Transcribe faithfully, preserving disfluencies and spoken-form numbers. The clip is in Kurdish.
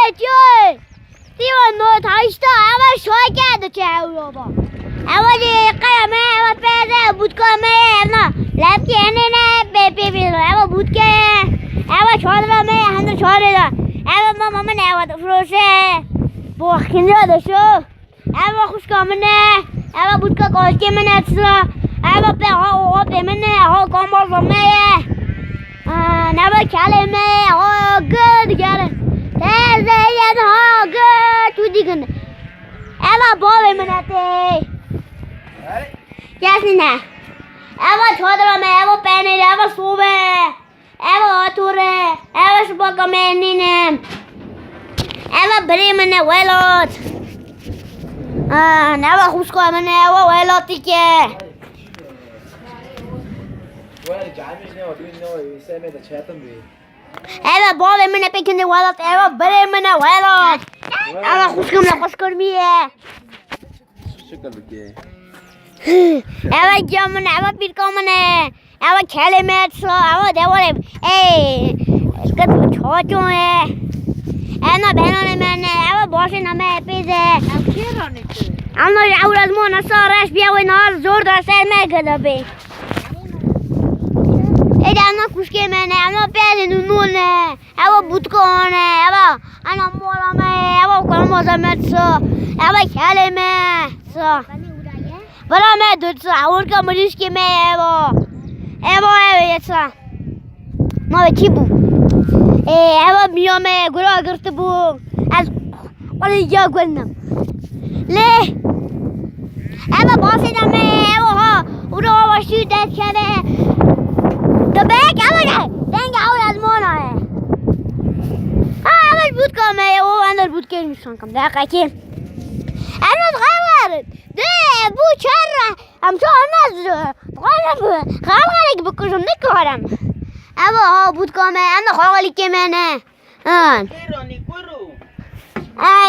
Etiyoy. Tiyo no taşta eva şoke de çevroba. Eva de kaya me, eva pede butka me, evna. Lepki enene be pe pe eva butka. Eva çadra me, handır çadra. Eva mama me eva froşe. Bu kinja de şu. Eva xwişka min e, eva bûtka kalkê min e tisa. Eva pe ha oxapê min e, ha kambaza me ye. Aa, neva kelê me ye, ha gir digerin. Teze yen ha gir tu digin. Eva bavê min e tê. Kes nîne. Eva çadra me, eva penê, eva sobe. Eva ator e, eva şibaka me nîne. Eva birê min e welat. Aa, neva xwişka min e, eva welatî ke. Eva bavê min e pêkinde welat, eva birê min e welat. Eva xwişka min e, xwişka min e. Eva giya min e, eva pîrka min e. Eva kelê me tisa, eva dewarê. Ey, kız çocuğu e. Ena benane mene, eva başê name pêze. Ev kê ranê tu? Ama ya uğraşma ona sarraş bir ava nar zor da sen me gada be. Ey de ana kuşke mene, ama pêze nunune. Eva butka one, eva ana mola me, eva kalmaza me tisa. Eva kelê me tisa. Bala me dutsa, awurka mirîşkê me evo. Evo ev yetsa. Ma ve çi bû? Ê, evo miya me gura girtibû. Ez qulê ya gulnim. Lê evo basê de me evo ha. Ura hava şu dest keve. Dibek evo de. Denge evo ezmana e. Ha, evo butka me, o ender butkê nişan kam. Dakika ki. Evo xeber. De bu çerre. Em çawa ne dixwazim xalxalek bikujim, nikarim. Ev ha bûtka me, em de xalxalekê me ne. An. Ey.